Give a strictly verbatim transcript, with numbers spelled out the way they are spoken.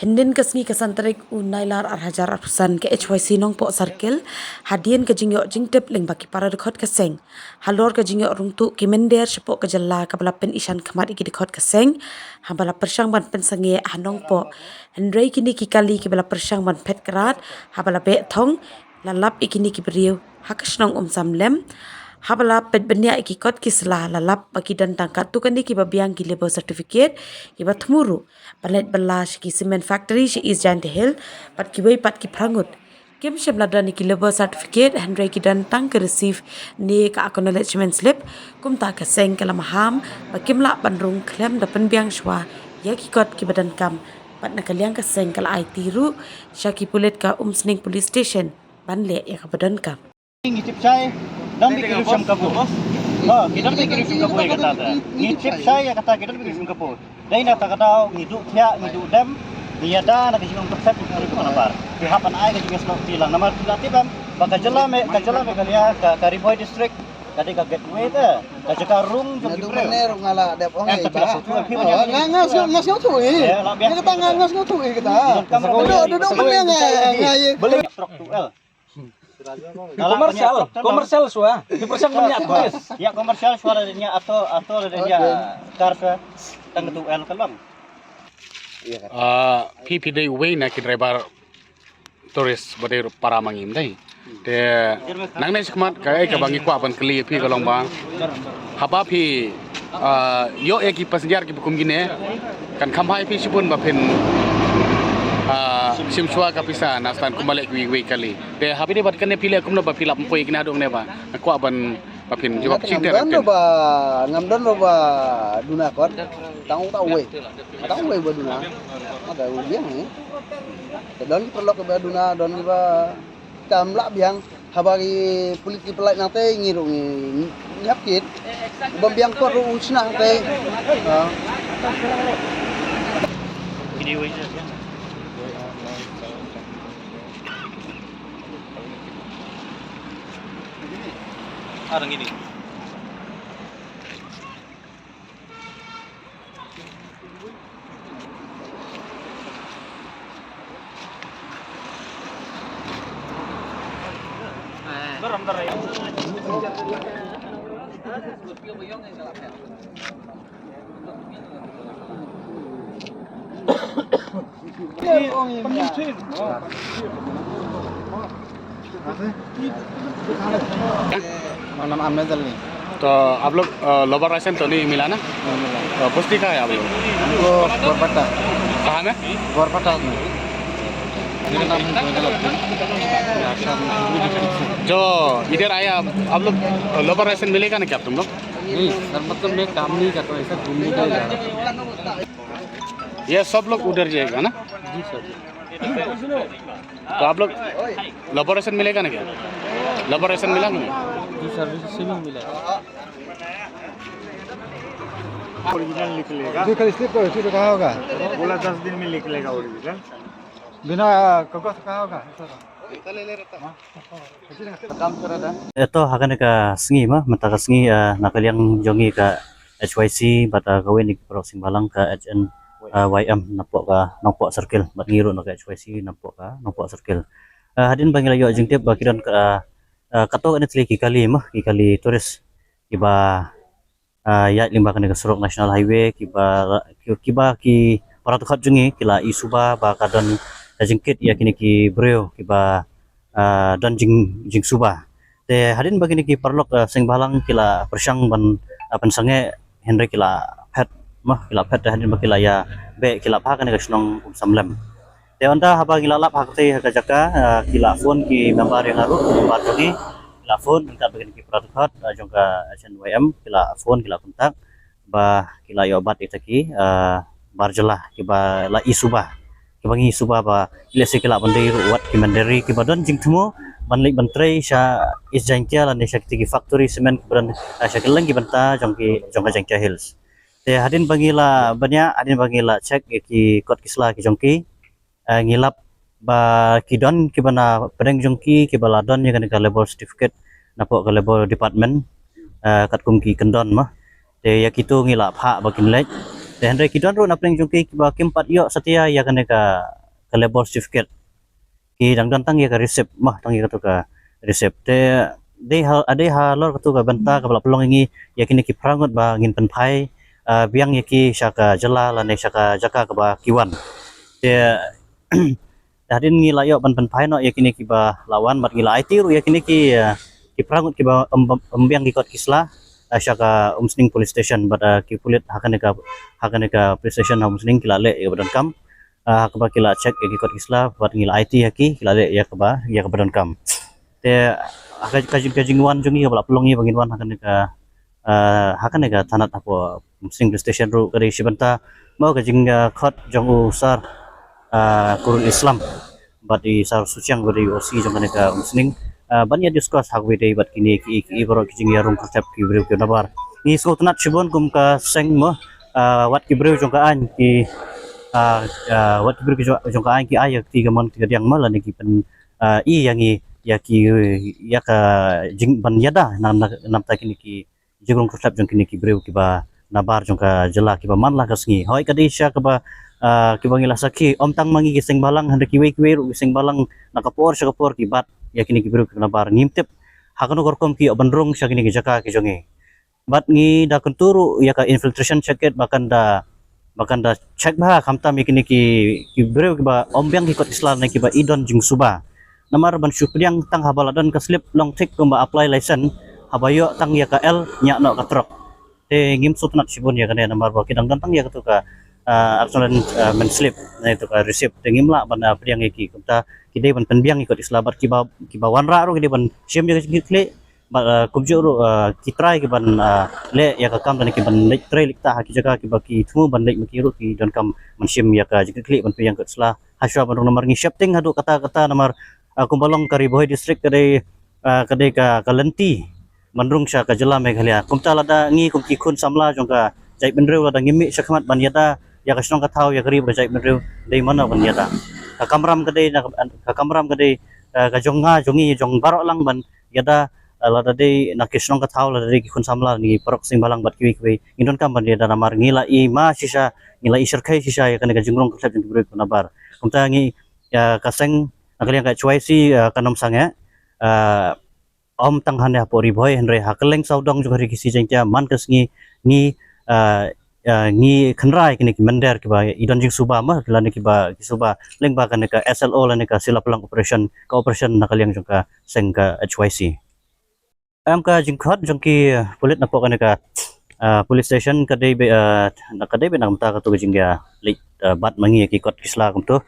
Hynnin ka sngi ka san tarik u Nailar ar hajar arphew san ka H Y C Nongpoh Circle, hadien ka jingïoh jingtip lyngba ki para dkhot ka seng halor ka jingïoh rung tuh ki mynder shapoh ka jylla kaba la pynishan khmat ïa ki dkhot ka seng haba la pyrshang ban pynsangeh ha Nongpoh. Hynrei kine ki kali kiba la pyrshang ban phet krad haba la beh thong, la lap ïa kine ki briew ha ka shnong Umsawlem. Haba la peit bniah ïa ki kot ki sla, la lap ba ki don tang katto katne kiba biang ki labour certificate kiba thmu ruh ban leit bylla sha ki cement factory sha East Jaintia Hills bad kiwei pat ki phra ngut. Kim shym la don ïa ki labour certificate, hynrei ki don tang ka receipt ne ka acknowledgement slip. Kumta ka seng ka la maham ba kim lah ban rung khlem da pynbiang shuwa ïa ki kot kiba donkam. Bad na ka liang ka seng ka la aiti ruh sha ki pulit ka Umsning Police Station ban leh ïa kaba donkam. Ngi tip shai, don bad ki riew shim kabu. Ha, ki don bad ki riew shim kabu ïa kata te. Ngi tip shai ïa kata, ki don bad ki riew shim kabu. Dei na kata ka daw ngi duh thiah, ngi duh dem, ngi ïada na ka jingim kyrpad ki briew kiba na bar. Ki hap ban ai ka jingïasnoh kti lang. Namar phi la tip em ba ka jylla Me, ka jylla Meghalaya, ka, ka Ri Bhoi District ka dei ka gateway te, ka jaka rung jong ki briew. Nga la dep ong. Em, eh, te phi la sngewthuh, phi, oh, nga, nga sngew, nga sngewthuh, eh. Ïa, la biang. Ïa kata nga, nga sngewthuh, eh, kata. Dei, dei, dei, dei, nga, nga, nga, eh. Boleh. Trok tu, el. Commercial, commercial shuwa. Di pyrshang ban ïa tourist. Ïa commercial shuwa da ïa ato, ato da ïa kar shuwa. Tang tu el ka long. Ah, phi, phi dei uwei na ki driver tourist ba dei para ma ngi, ym dei? Te nangne shakhmat kaei kaba ngi kwah ban kylli ïa phi ka long ba haba phi, ah, ïoh ïa ki passenger kiba kum kine, kan kham bha ïa phi shibun ba phin, ah, shim shuwa ka pisa na stan kumba leh kiwei kiwei kali. Te haba ïadei bad kane phi leh kumno ba phi lap poi kine haduh ne ba nga kwah ban ba phin jubab. Nga te shim ngam te don ba, ngam don ba duna kot. Tang uta uwei. Tang uwei ba duna. Ada uwei biang, eh. Te don ki paralok ba duna, don kiba kam lah biang. Haba ki pulit ki pynlait nangta ngi ruh ngi, ngi hap kit. Bym biang kot ruh u shna te. Ha. Arang ini. मेरा नाम आमेद अली। तो आप लोग, अ, लोअर रायसेन तो नहीं मिला ना? नहीं मिला। तो बस्ती कहाँ है आप लोग? हमको बरपट्टा। कहाँ में? बरपट्टा में। मेरा नाम है जोइनुल अब्दीन। जो इधर आया, आप, आप लोग लोअर रायसेन मिलेगा ना क्या तुम लोग? नहीं सर, मतलब मैं काम नहीं करता हूँ, ऐसा घूमने के लिए जा रहा हूँ। ये सब लोग उधर जाएगा ना? जी सर। तो आप लोग लोअर रायसेन मिलेगा ना क्या? लोअर रायसेन मिला कि नहीं? जी सर, रिसीविंग मिला है। ओरिजिनल निकलेगा। जी, कल स्लिप करो, स्लिप कहाँ होगा? बोला दस दिन में निकलेगा ओरिजिनल। बिना कागज कहाँ होगा? Ito, ha kane ka sngi ma, mynta ka sngi, ah, na ka liang jong ngi ka H Y C bad, ah, kawei na ki paralok seng bhalang ka H N Y M napoh ka Nongpoh Circle, bad ngi ruh na ka H Y C napoh ka Nongpoh Circle. Ah, hadien ba ngi la ïoh jingtip ba ki don ka, ah, ah, katto katne tylli ki kali ma, ki kali tourist kiba, ah, ïaid lyngba kane ka surok National Highway, kiba, ki, kiba ki para dkhot jong ngi ki la ïohi suba ba ka don ka jingkit ïa kine ki briew kiba, ah, don jing, jingsuba. Te hadien ba kine ki paralok, ah, seng bhalang ki la pyrshang ban, ah, pynsangeh, hynrei ki la phet, ma, ki la phet, te hadien ba ki la ïa beh ki la phah kane ka shnong Umsawlem. Te ynda haba ngi la lap ha katei ha ka jaka, ah, ki la phone ki member ïa nga ruh, member jong ngi, ki la phone ryngkat bad kine ki para dkhot, ah, jong ka H N Y M, ki la phone, ki la contact ba ki la ïoh bat ïa kita ki, ah, bar jylla kiba la ïohi suba, kiba ngi ïohi suba ba lehse ki lah ban dei ruh wat ki mynder ri kiba don jingthmu ban leit ban trei sha East Jaintia lane sha kita ki factory cement kiba don, ah, sha kylleng ki bynta jong ki, jong ka Jaintia Hills. Te hadien ba ngi la bniah, hadien ba ngi la check ïa ki kot ki sla ki jong ki, eh, ngi lap ba ki don kiba na pdeng jong ki kiba la don ïa kane ka labour certificate napoh ka labour department, eh, katkum ki kyndon ma. Te ïa kito ngi la phah ba kin leit, Te hynrei ki don ruh na pdeng jong ki kiba kim pat ïoh satia ïa kane ka, ka labour certificate. Ki dang don tang ïa ka receipt, mah tang ïa katu ka receipt. Te dei ha, dei halor katu ka bynta kaba la pynlong ïa ngi ïa kine ki phra ngut ba ngin pynphai, ah, biang ïa ki sha ka jylla lane sha ka jaka kaba ki wan. Te hadien ngi la ïoh ban pynphai noh ïa kine kiba la wan bad ngi la aiti ruh ïa kine ki, ah, ki phra ngut kiba ym, ym biang ki kot ki sla, ah, sha ka Umsning Police Station bad, ah, ki pulit ha kane ka, ha kane ka police station ha Umsning ki la leh ïa kaba donkam. Ah, ha kaba ki la check ïa ki kot ki sla bad ngi la aiti ha ki, ki la leh ïa kaba, ïa kaba donkam. Te ha ka, ka jing, ka jingwan jong ngi kaba la pynlong ïa ba ngin wan ha kane ka, ah, ha kane ka thanat hapoh Umsning Police Station ruh ka dei shi bynta mo ka jing, ah, khot jong u Sar, ah, Kurul Islam bad i Sar Suchiang ba dei O C jong kane ka Umsning, ah, ban ïa discuss ha kaba ïadei bad kine ki, ki baroh ki jingïarung kyrthep ki briew ki nabar. Ngi sngewtynnat shibun kum ka seng mo, ah, wat ki briew jong ka aiñ ki, ah, ah, wat ki briew ki jong, jong ka aiñ ki ai ïa ka kti kamon kti kadiang mo lane ki pyn, ah, i ïa ngi ïa ki, ïa ka jing ban ïada na, na, namta kine ki jingrung kyrthep jong kine ki briew kiba nabar jong ka jylla kiba man la ka sngi. Hooid ka dei shisha kaba, ah, kiba ngi la sakhi ym tang ma ngi ki seng balang hynrei kiwei kiwei ruh ki seng balang na ka por sha ka por ki bat ïa kine ki briew kiba nabar, ngim tip ha kano ka rukom ki ïoh ban rung sha kine ki jaka ki jong ngi. Bad ngi da kyntu ruh ïa ka infiltration check gate ba kan da, ba kan da check bha khamtam ïa kine ki, ki briew kiba ym biang ki kot ki sla ne kiba i don jingsuba. Namar ban shu pdiang tang haba la don ka slip long thik kumba apply license, haba ïoh tang ïa ka L ñiah noh ka trok. Te ngim sngewtynnat shibun ïa kane namar ba ki dang don tang ïa katu ka, ah, acknowledgement, ah, slip ne katu ka receipt. Te ngim lah ban, ah, pdiang ïa ki, kumta ki dei ban pynbiang ïa ki kot ki sla bad kiba, kiba wanrah ruh ki dei ban shim ïa ka jingkitkhlieh. Bad, ah, kumjuh ruh, ah, ki trai ki ban, ah, leh ïa ka kam lane ki ban leit trei leit ktah ha ki jaka kiba ki thmu ban leit ma ki ruh ki donkam ban shim ïa ka jingkitkhlieh ban pynbiang kot sla. Hashwa ban rung namar ngi sheptieng haduh katta katta namar, ah, kumba long ka Ri Bhoi District ka dei, ah, ka dei ka, ka lynti ban rung sha ka jylla Meghalaya. Kumta lada ngi kum ki khun samla jong ka jaitbynriew lada ngim mih shakhmat ban ïada ïa ka shnong ka thaw ïa ka ri bad ka jaitbynriew, dei mano ban ïada? Ka kamram ka dei na, ka kamram ka dei, ah, ka jong nga jong ngi jong baroh lang ban ïada, ah, lada dei na ki shnong ka thaw, lada dei ki khun samla, ngi paralok seng balang bad kiwei kiwei, ngi donkam ban ïada namar ngi la i ma shisha, ngi la i shyrkhei shisha ïa kane ka jingrung kyrthep jong ki briew kiba nabar. Kumta ngi, ïa ka seng na ka liang ka H Y C, ah, kan ym sangeh, ah, ym tang hangne hapoh Ri Bhoi hynrei ha kylleng sawdong jong ka Ri Khasi Jaiñtia man ka sngi ngi, ah, ah, ngi kynrei kine ki mynder kiba i don jingsuba ma lane kiba ki suba lyngba kane ka S L O lane ka Sila Plang Operation, ka operation na ka liang jong ka seng ka H Y C. Em, ka jingkhot jong ki, ah, pulit napoh kane ka, ah, police station ka dei beit, ah, na, ka dei beit na ka bynta katu ka jingïaleit, ah, bat ma ngi ïa ki kot ki sla kumtu.